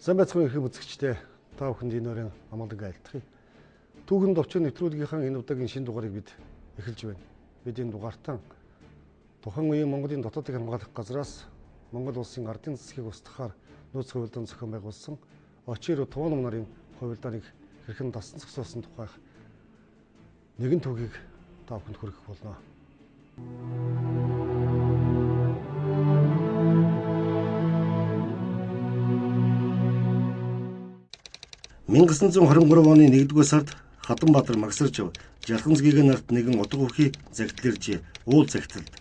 Сайн байцгаана уу их үзэгчдээ. Та бүхэнд энэ өрийн амгалан айлтгая. Түүхэн товчон нэвтрүүлгийнхаа энэ удаагийн шинэ дугаарыг бид эхэлж байна. Бид энэ дугаартаа тухайн үеийн Монголын дотоодыг хамгаалах газраас Монгол улсын ардын засгийг устгахаар нөөц хувилдаан зохион байгуулсан Очиро Туван нарын хувилдааныг хэрхэн дасан зогсоосон тухайх нэгэн түүхийг та бүхэнд хүргэх болно. «1923 оны 1-р сард Хатанбаатар Магсаржив Жалханцгийн нарт нэгэн утга өхий загтлэрж уул загталд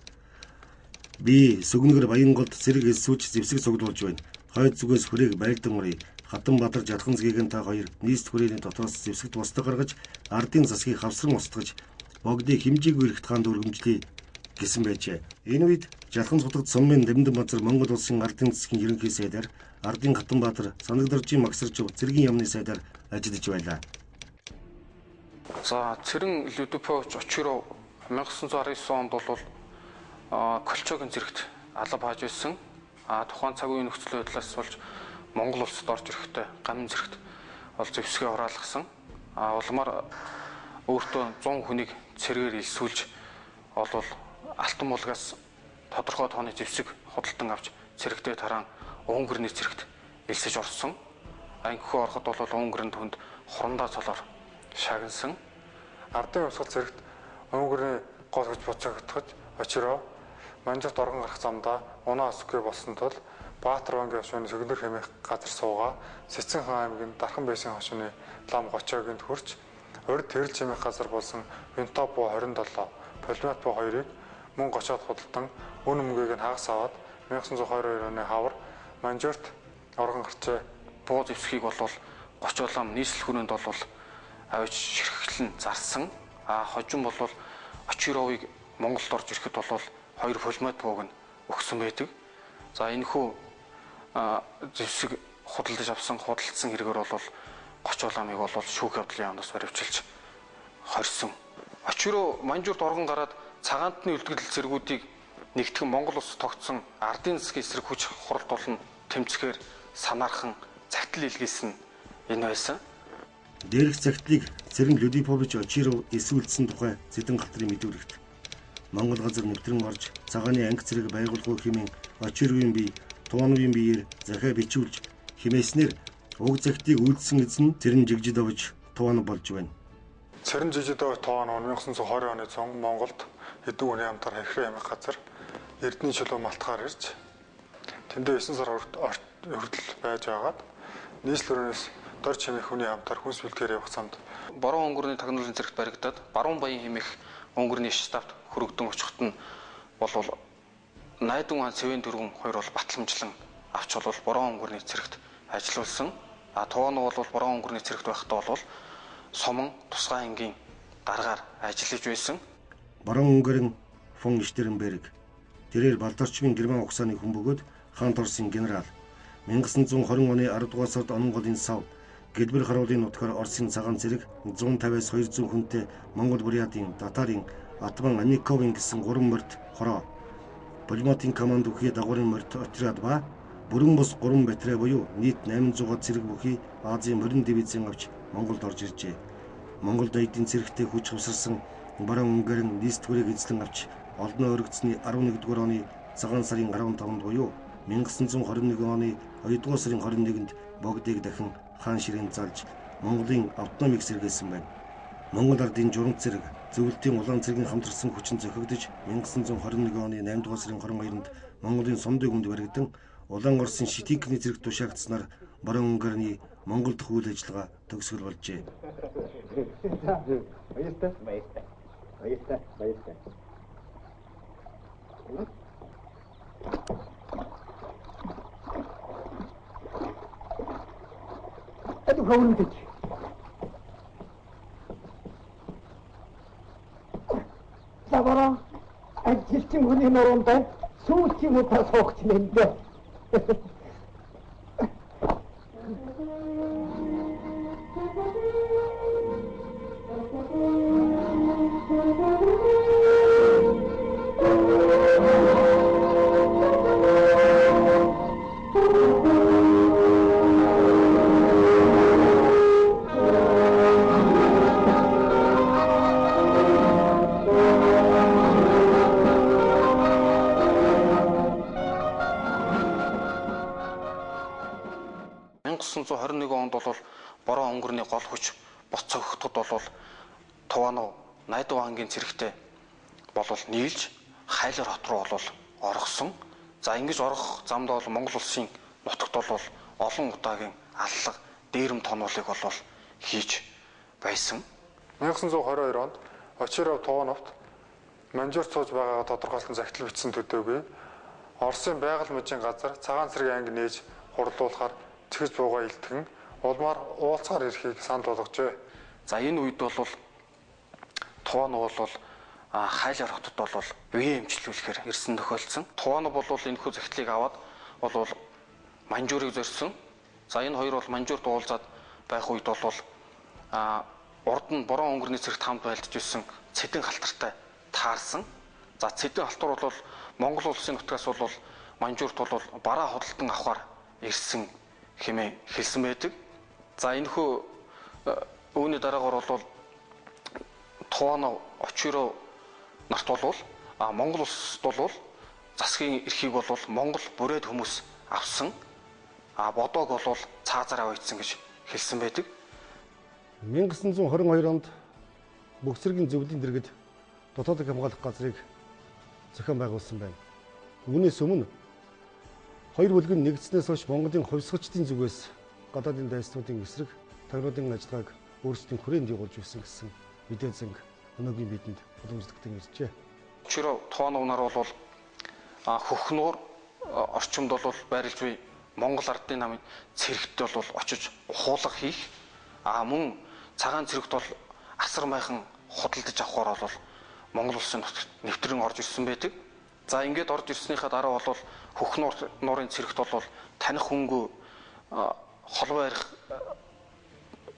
би Сүгнэгэр Баянголд зэрэг элсүүлж зэвсэг цуглуулж байна. Хойд зүгээс хүрээг байлдан урыг Хатанбаатар Жалханцгийн та хоёр нийслэл хүрээний дотроос зэвсэгт устдаг гаргаж ардын засгийг хавсран устгаж богдыг хэмжээгүй эрхт хаанд өргөмжлөе гэсэн байжээ. Энэ үед Жалхан цутагт сумын Дэмдэн базар Монгол улсын ардын засгийн ерөнхий сайдаар ардын Хатанбаатар Санагдаржийн Магсаржив цэргийн яамны сайдаар ажиллаж байлаа. За Цэрэн Людопович Очиро 1919 онд бол Колчогийн зэрэгт алба хааж байсан. А тухайн цаг үеийн нөхцөл байдлаас болж Монгол улсад орж ирэхдээ гамн зэрэгт бол зэвсгээ хураалгасан. А улмаар өөртөө 100 хүнийг цэргээр элсүүлж олвол Алтан булгаас тодорхой тооны зэвсэг худалдан авч цэрэгтэй тараан Унгөрний цэрэгт элсэж орсон. Ангихүү ороход бол Унгөрөнд хүнд хурандаа цолоор шагнасан. Ардын хувьсгал цэрэгт Унгөрний гол хүч буцаагдахад Очиро Манжурт оргон гарах замдаа унаа өсөхгүй болсон тул Баатар вангийн хошууны Сөгнөр хэмээх газар суугаа Сэцэн хаан аймгийн Дархан байсан хошууны лам Гочоогийн хурж урд тэрл хэмээх газар болсон Винтопо 27, Пулемет бо 2-ыг мөн Гочоод худалдан үн мөнгийг нь хагас аваад 1922 оны хавар Манжурт оргон гарчээ. Буу зэвсгийг бол Гочоолам нийслэл хүрээнд бол авч ширхлэн зарсан. А хожим бол Очировыг Монголд орж ирэхэд бол хоёр пулемет бууг нь өгсөн байдаг. За энэхүү зэвсэг худалдаж авсан, худалдсан хэрэгээр бол Гочооламыг бол шүүх явдлын яамнаас баривчилж хорьсон. Очиро Манжурт оргон гараад цагаантны үлдгэрэл цэргүүдийг нэгтгэн Монгол улс тогтсон ардын засгийн эсрэг хүч хуралд болно тэмцэхээр санаархан загтал илгээсэн энэ байсан. Дээрх загтлыг Цэрэн Людипович Очиров эсвэлдсэн тухай Зэдэн гатрын мэдүүлэгт Монгол газар нэвтрэн орж цагааны анги цэрэг байгуулах хэмээн Очировын бие Тууновын биеэр захиа бичүүлж хэмээснээр уг загтыг үйлдсэн эзэн Цэрэн Жигжидович Туанов болж байна. Цэрэн Жигжидович Туанов 1920 оны цун Монголд хэдэн хүний хамтаар хэрхэн ямиг газар Эрдэнэ чулуу малтгаар ирж тэндээ 9 сар хүртэл байж байгаад нийслэл өрөөнөөс дор чимээх хүний хамтаар хүнс бэлтгэр явах замд Борон өнгөрний тагнуулын зэрэгт баригдаад Баруун Баян хэмээх өнгөрний штабт хөрөгдөн очиход нь бол Найдун хаан Цэвэн дөрвөн хоёр бол батламжлан авч бол Борон өнгөрний цэрэгт ажиллуулсан. А Туанов бол Борон өнгөрний цэрэгт байхдаа бол Сомон тусгай ангийн даргаар ажиллаж байсан. Баруун өнгөрөн фон Штернберг тэрээр Балдарчмын герман угсааны хүн бөгөөд хаант Оросын генерал 1920 оны 10 дугаар сард Ононголын сав Гэлбэр харуулын нутгаар Оросын цагаан цэрэг 150-аас 200 хүнтэй Монгол Бурятын, Татарын, Атман Аниковын гэсэн 3 морьт хороо Пулеметын команд бүхий дагуурын морьт отряд ба бүрэн бус 3 батарей буюу нийт 800 цэрэг бүхий Азийн морин дивизийн авч Монголд орж иржээ. Монгол дайдын цэрэгтэй хүч хавсарсан Баруун өнгөрөн нийслэл хүрээг эзлэн авч олноо өргөцсөний 11-р оны цагаан сарын 15-нд буюу 1921 оны 2-р сарын 21-нд богдыг дахин хаан ширээнд залж Монголын автономыг сэргээсэн байна. Монгол ардын журамт зэрэг зөвлөлтийн улаан цэргийн хамтарсан хүчин зохигдож 1921 оны 8-р сарын 22-нд Монголын сомдыг хүнд баригдан улаан Оросын Шитинкний зэрэг тушаагдсанаар Баруун өнгөрний Монгол дахь үйл ажиллагаа төгсгөл болжээ. Баяртай. Баяртай. Баяртай. Баяртай. Эд хөвөрмөж. Савара ажилчин хүний нуруунд сүүлчийн удаа суугч нэмдэ. бол Бороо өнгөрний гол хүч бот цогцоход бол Туванов Найдван ангийн цэрэгтэй болол нийлж Хайлар хот руу бол оргосон. За ингэж орох замд бол Монгол улсын нутагт бол олон удаагийн аллага дээрэм тонуулыг бол хийж байсан. 1922 онд Очиров Тувановт Манжур сууж байгаагаа тодорхойлсон захидал бичсэн төдөөгүй Оросын байгаль мужийн газар цагаан цэргийн анги нээж хурлуулахар цэхэж буугаа илтгэн улмаар уулзгаар ирэхийг санал болгожээ. За энэ үед бол Туванов бол Хайлар хотод бол бие эмчлүүлэхээр ирсэн тохиолдсон. Туванов бол энэхүү захидлыг аваад бол Манжуурыг зорьсон. За энэ хоёр бол Манжуурт уулзаад байх үед бол урд нь Бороо өнгөрний цэрэгт хамт байлдаж ирсэн Цэдэн халтартай таарсан. За Цэдэн халтар бол Монгол улсын нутгаас бол Манжуурт бол бараа худалдан авахар ирсэн хэмээн хэлсэн байдаг. За энэхүү үүний дараагаар бол Туванов Очиров нарт бол Монгол улсад бол засгийн эрхийг бол Монгол бүрээд хүмүүс авсан. Бодоог бол цаазаар аваачсан гэж хэлсэн байдаг. 1922 онд бүх цэргийн зөвлөлийн дэргэд дотоодыг хамгаалах газрыг зохион байгуулсан байна. Үүнээс өмнө хоёр бүлэг нь нэгдснээс хойш Монголын хувьсгалчдын зүгээс гадаадын дайснуудын эсрэг тагнуудын ажиллагааг өөрсдийн хүрээнд явуулж байсан гэсэн мэдээ занг өнөөгийн бидэнд уламжлагдсан иржээ. Очиров Туванов нар бол Хөхнуур орчимд бол байрлаж буй Монгол ардын намын цэрэгт бол очиж ухуулга хийх, мөн цагаан цэрэгт бол асар майхан худалдаж авахар бол Монгол улсын нутагт нэвтрэн орж ирсэн байдаг. За ингээд орж ирснийхаа дараа бол Хөхнуур нуурын цэрэгт бол таних хүнгүй холбоо ярих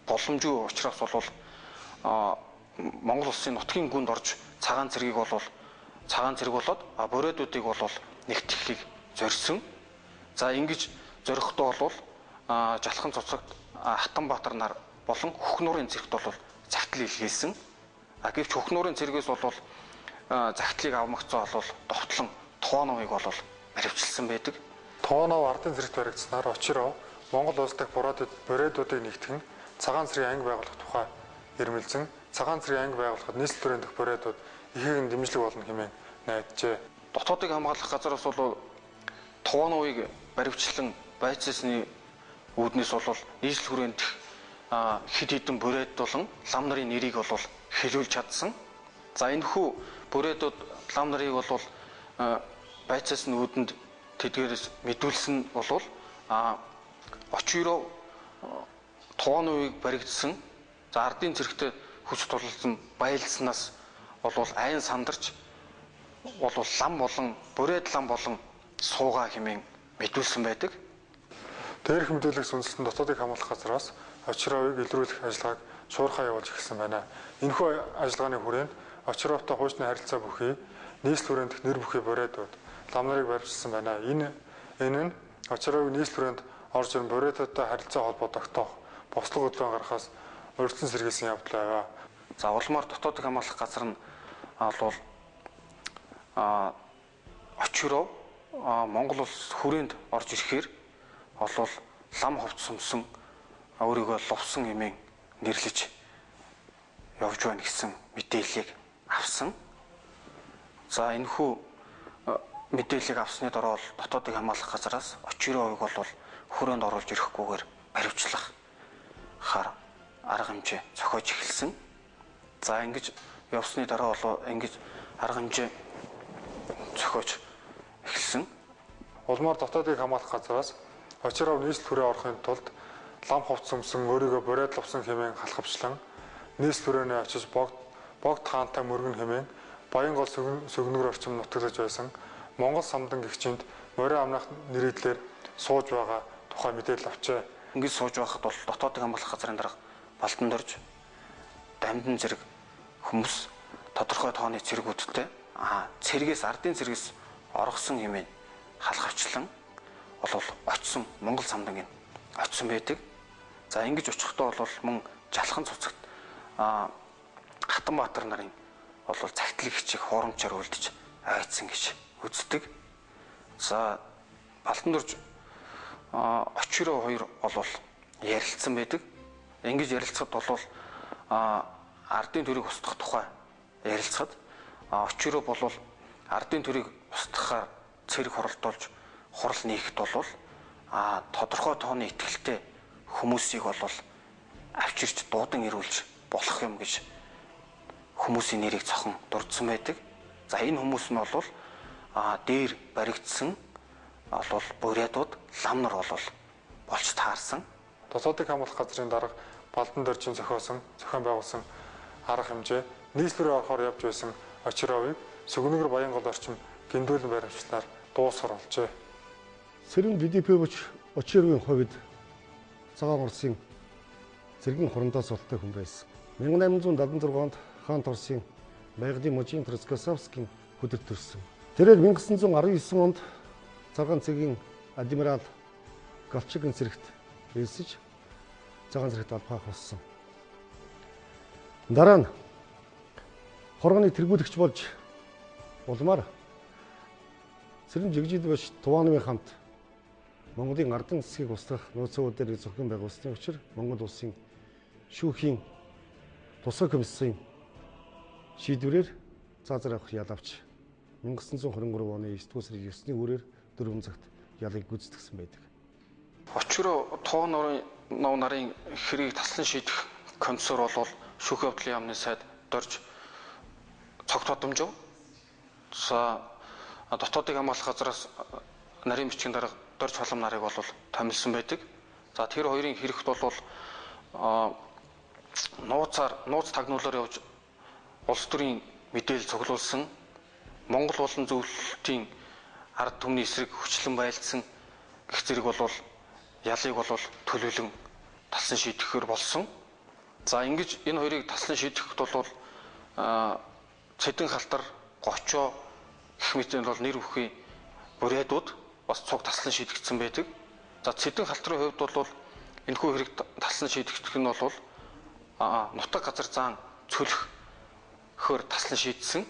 боломжгүй учраас бол Монгол улсын нутгийн гүнд орж цагаан цэргийг бол цагаан цэрэг болоод бүрээдүүдийг бол нэгтгэхийг зорьсон. За ингэж зорихдоо бол Жалхан цуцагт Хатанбаатар нар болон Хөхнуурын цэрэгт бол захидал илгээсэн. Гэвч Хөхнуурын цэргээс бол захидлыг авмагцаа бол довтлон Тувановыг бол баривчилсан байдаг. Туванов ардын цэрэгт баригдсанаар Очиров Монгол улс дахь бүрээдүүдийг нэгтгэн цагаан цэргийн анги байгуулах тухай ирмэлзэн цагаан цэргийн анги байгуулахад нийслэл төрийн дэх бүрээдүүд ихийг нь дэмжлэг болно хэмээн найджээ. Дотоодыг хамгаалах газараас бол Тувановыг баривчлан байцаасны үүднээс бол нийслэл хүрээнд хэд хэдэн бүрээд болон лам нарын нэрийг бол хэлүүлж чадсан. За энэхүү бүрээдүүд лам нарыг бол байцаасны үүдэнд тэдгээрээс мэдүүлсэн бол Очиров Тувановыг баригдсан. За ардын цэрэгтэй хүч тулалдсан байлдсанаас бол айн сандарч бол лам болон бүрээд лам болон суугаа хэмээн мэдүүлсэн байдаг. Дээрх мэдээллийг сүнслэн дотоодыг хамгаалах газраас Очировыг илрүүлэх ажиллагааг шуурхай явуулж эхэлсэн байна. Энэхүү ажиллагааны хүрээнд Очировтой хуучны харилцаа бүхий нийслэл хүрээнд нэр бүхий бүрээдүүд лам нарыг баривчилсан байна. Энэ нь Очировыг нийслэл хүрээнд орж ирэн бүрээдүүдтэй харилцаа холбоо тогтоох, бослого хөдөлгөөн гаргахаас урьдчилан сэргийлсэн явдал байв. За улмаар дотоодыг хамгаалах газар нь бол Очиров Монгол улс хүрээнд орж ирэхээр бол лам хувцас өмсөн өөрийгөө лувсан хэмээн нэрлэж явж байна гэсэн мэдээллийг авсан. За энэхүү мэдээллийг авсны дараа бол дотоодыг хамгаалах газараас Очировыг бол хүрээнд оруулж ирэхгүйгээр баривчлах хар арга хэмжээ зохиож эхэлсэн. За ингэж явсны дараа бол ингэж арга хэмжээ зохиож эхэлсэн. Улмаар дотоодыг хамгаалах газараас Очиров нийслэл хүрээ орохын тулд лам хувцас өмсөн өөрийгөө бүрээд лувсан хэмээн халахвчлан нийслэл хүрээний очиж богд хаантай мөргөн хэмээн Баянгол сөгнөгөр орчим нутаглаж байсан Монгол самдан гэгчинд морин амнах нэрийдлэр сууж байгаа тухай мэдээлэл авчээ. Ингэж сууж байхад бол дотоодыг хамгаалах газрын дарга Балдан дорж дамдан зэрэг хүмүүс тодорхой тооны цэргүүдтэй цэргээс ардын цэргээс оргосон хэмээн халахвчлан бол очсон Монгол самдангийн очсон байдаг. За ингэж очихдоо бол мөн Жалхан цуцагт Хатанбаатар нарын бол захидлыг хичээх хуурамчаар үлдэж айцсан гэж үздэг. За Балдан дорж Очиров хоёр бол ярилцсан байдаг. Ингэж ярилцахад бол ардын төрийг устгах тухай ярилцахад Очиров бол ардын төрийг устгахаар цэрэг хуралдуулж хурал нээхэд бол тодорхой тооны итгэлтэй хүмүүсийг бол авчирч дуудан ирүүлж болох юм гэж хүмүүсийн нэрийг цохон дурдсан байдаг. За энэ хүмүүс нь бол дээр баригдсан бол бурятууд, лам нар бол болж таарсан. Дотоодыг хамгаалах газрын дарга Балдан доржийн зохиосон, зохион байгуулсан арга хэмжээ нийслэл рүү орохоор явж байсан Очировыг Сүгнэгэр Баянгол орчим гиндүүлэн баримтчлаар дуусгар болжээ. Цэрэн ДДП-вч Очировын хувьд Цагаан Орсын цэргийн хурандаа султай хүн байсан. 1876 онд хаан Орсын байгалийн мужийн Троцкосовскийн хөдөлт төрсөн. Тэрээр 1919 онд Цагаан цэргийн адмирал Голчигийн цэрэгт элсэж Цагаан цэрэгт албаах болсон. Дараа нь хоргоны тэргүүлэгч болж улмаар Цэрэн жигжид Тувановын хамт Монголын ардан засгийг устгах нууцын дээр зохион байгуулсны учир Монгол улсын шүүхийн тусгай комиссийн шийдвэрээр цаазар авах ялавч 1923 оны 9 дугаар сарын 9-ний үүрээр 4 цагт ялыг гүйцэтгсэн байдаг. Очиров Туан нов нарын хэрийг таслан шийдэх комиссор бол шүүхийн явдлын яамны сайд Дорж цогт тодомжов. За дотоодыг хамгаалах газраас нарийн бичгийн дарга Дорж Холом нарыг бол томилсон байдаг. За тэр хоёрын хэрэгт бол нууцаар нууц тагнуулаар явж улс төрийн мэдээлэл цуглуулсан, Монгол болон зөвлөлтийн ард түмний эсрэг хүчлэн байлдсан гэх зэрэг бол ялыг бол төлөвлөн талсан шийдэхээр болсон. За ингэж энэ хоёрыг таслан шийдэхэд бол Цэдэн халтар, Гочоо гэх мэт энэ бол нэр бүхий бурядууд бас цуг таслан шийдэгдсэн байдаг. За Цэдэн халтрын хувьд бол энэхүү хэрэг таслан шийдэгдэх нь бол нутаг газар заан цөлөх хөр таслан шийдсэн.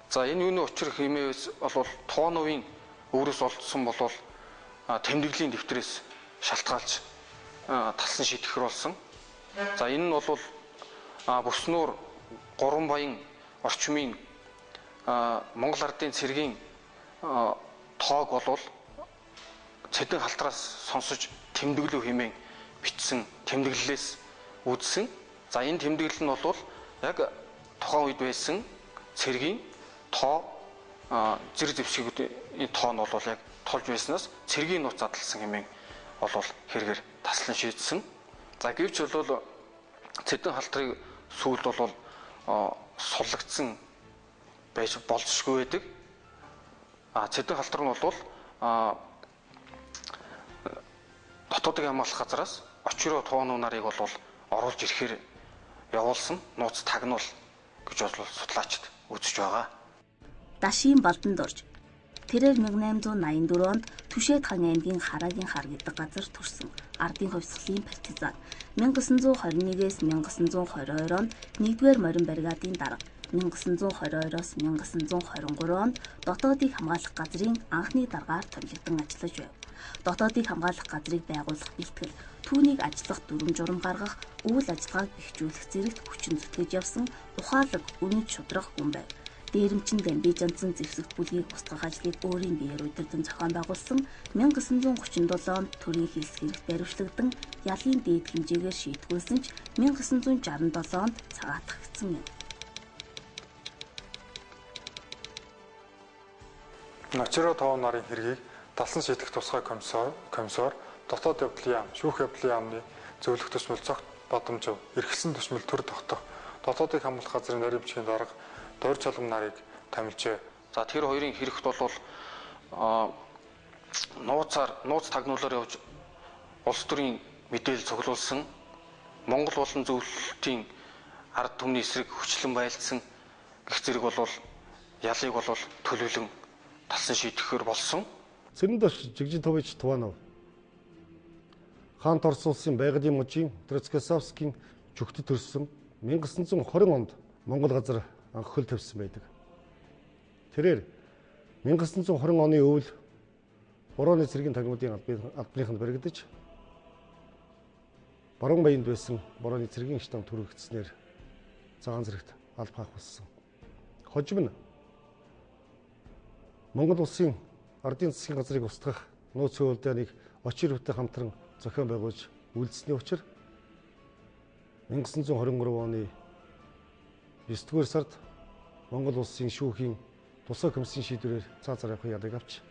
За энэ юуны учир хэмээс бол Тооновын өврөөс олдсон бол тэмдэглэлийн дэвтрээс шалтгаалж таслан шийдэхэр болсон. За энэ нь бол Бүснүүр Гурван баян орчмын Монгол ардын цэргийн тоог бол Цэдэн халтраас сонсож тэмдэглэв хэмээн бичсэн тэмдэглэлээс үүдсэн. За энэ тэмдэглэл нь бол яг тухайн үед байсан цэргийн тоо зэр зэвсгүүдийн тоо нь бол яг тулж байснаас цэргийн нууц задлсан хэмээн бол хэрэгээр таслан шийдсэн. За гэвч бол Цэдэн халтрыг сүүлд бол суллагдсан байж болзошгүй байдаг. Цэдэн халтар нь бол дотоодыг хамгаалах газраас Очиров Туан нарыг бол оруулж ирэхээр явуулсан нууц тагнуул гэж бол судлаачид үзэж байгаа. Дашийн Балдан дорж. Тэрээр 1884 онд Түшээд хан аймгийн Харагийн хар гэдэг газар төрсөн. Ардын хувьсгалын партизан. 1921-ээс 1922 онд 1-р морин бригадын дарга. 1922-оос 1923 онд дотоодыг хамгаалах газрын анхны даргаар томилогдсон ажиллаж байв. Дотоодыг хамгаалах газрыг байгуулах бэлтгэл, түүнийг ажиллах дүрэм журам гаргах, үйл ажиллагааг бэхжүүлэх зэрэгт хүчин зүтгэж явсан ухаалаг, үнэт шудраг хүн байв. Дээрэмчин Дамбижанцсан зэвсэгт бүлгийг устгах ажлыг өөрийн биеэр удирдан зохион байгуулсан. 1937 онд төрийн хийлс хэрэгт баривчлагдсан ялын дээд хэмжээгээр шийтгүүлсэн ч 1967 онд цагаатгагдсан юм. Очиров Туан нарын хэргийг талсан шийдэх тусгай комиссор дотоод явдлын яам, шүүх явдлын яамны зөвлөх төсмөл цогт бадамжив, эрхэлсэн төсмөл төр тогтох, дотоодыг хамгаалах газрын нарийн бичгийн дарга Дорж Холом нарыг томилжээ. За тэр хоёрын хэрэгт бол нууцаар нууц тагнуулаар явж улс төрийн мэдээлэл цуглуулсан, Монгол болон зөвлөлтийн ард түмний эсрэг хүчлэн байлдсан гэх зэрэг бол ялыг бол төлөвлөн талсан шийдэхээр болсон. Цэрэн дорж Жигжитович Туванов хаан Орос улсын байгалийн мужийн Троцкосовскийн жүгтэд төрсөн. 1920 онд Монгол газар анх хөл тавьсан байдаг. Тэрээр 1920 оны өвөл Борооны цэргийн тагнуудын албаныханд баригдаж Баруун баянд байсан борооны цэргийн штаб түрэгдснээр цагаан зэрэгт алба хаах болсон. Хожим нь Монгол улсын ардын засгийн газрыг устгах нууц хуульдааныг Очировтой хамтран зохион байгуулж үйлдсэний учир 1923 оны 9-р сард Монгол улсын шүүхийн тусгай комиссийн шийдвэрээр цаазаар явахын ялыг авч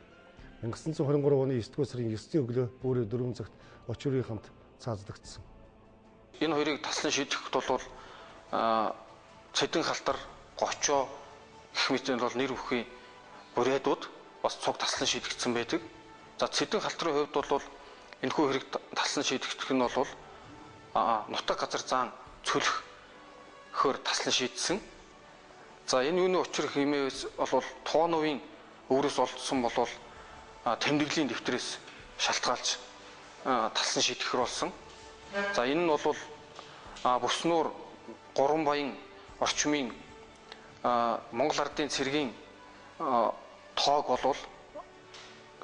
1923 оны 9-р сарын 9-ний өглөө бүрээ 4 цагт Очирын хамт цааздагдсан. Энэ хоёрыг таслан шийдэхэд бол Цэдэн халтар, Гочоо гэх мэт энэ бол нэр бүхий бурайдууд бас цуг таслан шийдэгдсэн байдаг. За Цэдэн халтрын хувьд бол энэхүү хэрэг таслан шийдэгдэх нь бол нутаг газар заан цөлх хөр таслан шийдсэн. За энэ юуны учир хэмээс бол Тооновын өврөөс олдсон бол тэмдэглэлийн дэвтрээс шалтгаалж таслан шийдэхэр болсон. За энэ нь бол Бүснүүр, Гурван баян орчмын Монгол ардын цэргийн тоог бол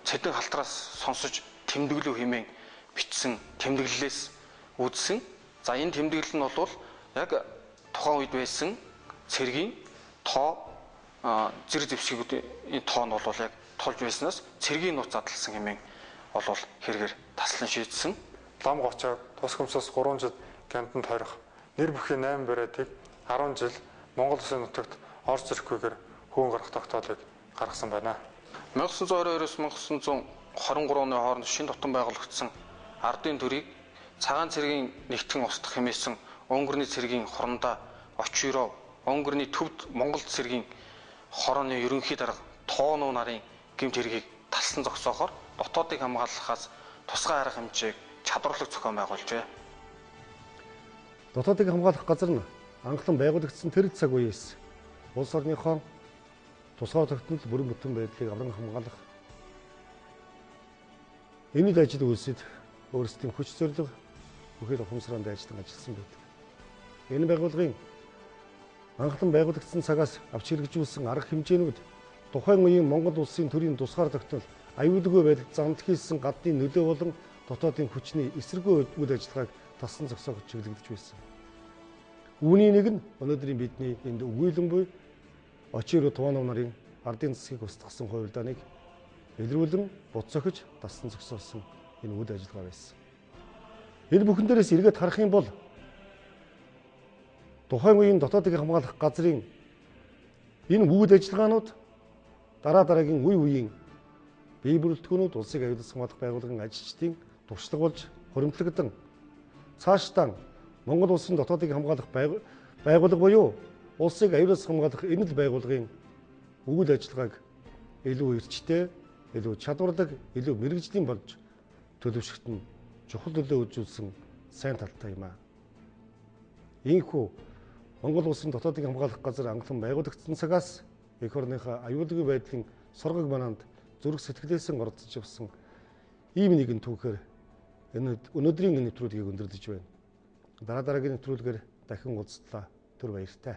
Цэдэн халтраас сонсож тэмдэглэв хэмээн бичсэн тэмдэглэлээс үүдсэн. За энэ тэмдэглэл нь бол яг тухайн үед байсан цэргийн тоо зэр зэвсгүүдийн тоо нь бол яг тулж байснаас цэргийн нууц задлсан хэмээн бол хэрэгээр таслан шийдсэн. Лам Гочоог тус хөмсөөс 3 жил гямтанд хорих, нэр бүхий 8 бариадыг 10 жил Монгол улсын нутагт орж ирэхгүйгээр хөөн гарах тогтоолыг гаргасан байна. 1922-оос 1923 оны хооронд шинэ тутам байгуулагдсан ардын төрийг цагаан цэргийн нэгтгэн устгах хэмээсэн Унгөрний цэргийн хорондоо Очиров, Унгөрний төвд Монгол цэргийн хорооны ерөнхий дарга Тоонуу нарын гэмт хэргийг талсан зогсоохоор дотоодыг хамгаалахаас тусгай арга хэмжээг чадварлаг зохион байгуулжээ. Дотоодыг хамгаалах газар нь анхлан байгуулагдсан тэр цаг үеэс улс орныхоо тусгаар тогтнол бүрэн бүтэн байдлыг авран хамгаалах энэ л ажил үйлсэд өөрсдийн хүч зориг бүхэл ухамсараа дайжлан ажилласан байдаг. Энэ байгууллагын анхлан байгуулагдсан цагаас авч хэрэгжүүлсэн арга хэмжээнүүд тухайн үеийн Монгол улсын төрийн тусгаар тогтнол аюулгүй байдалд замд хийсэн гадны нөлөө болон дотоодын хүчний эсэргүү үйл ажиллагааг тассан зогсоох чиглэгдэж байсан. Үүний нэг нь өнөөдрийн бидний энд өгүүлэн буй Очиро Туанов нарын ардын засгийг устгасан хувилдааныг илрүүлэн бут сохиж тассан зогсоосон энэ үйл ажиллагаа байсан. Энэ бүхэн дээрээс эргээд харах юм бол тухайн үеийн дотоодыг хамгаалах газрын энэ үйл ажиллагаанууд дараа дараагийн үе үеийн бие бүрэлдэхүүнүүд улсыг аюулаас хамгаалах байгууллагын ажилчдын туршлага болж хуримтлагдан цаашдаа Монгол улсын дотоодыг хамгаалах байгууллага буюу улсыг аюулаас хамгаалах энэ л байгууллагын үйл ажиллагааг илүү эрчтэй, илүү чадварлаг, илүү мэргэжлийн болж төлөвшөхт нь чухал нөлөө үзүүлсэн сайн талтай юм аа. Ийхүү Монгол улсын дотоодыг хамгаалах газар анхлан байгуулагдсан цагаас эх орныхоо аюулгүй байдлын соргог манаанд зүрх сэтгэлээсэн оролцож явсан ийм нэгэн түүхээр энэ өнөөдрийн нэвтрүүлгийг өндөрлөж байна. Дараа дараагийн нэвтрүүлгээр дахин уулзлаа. Түр баяртай.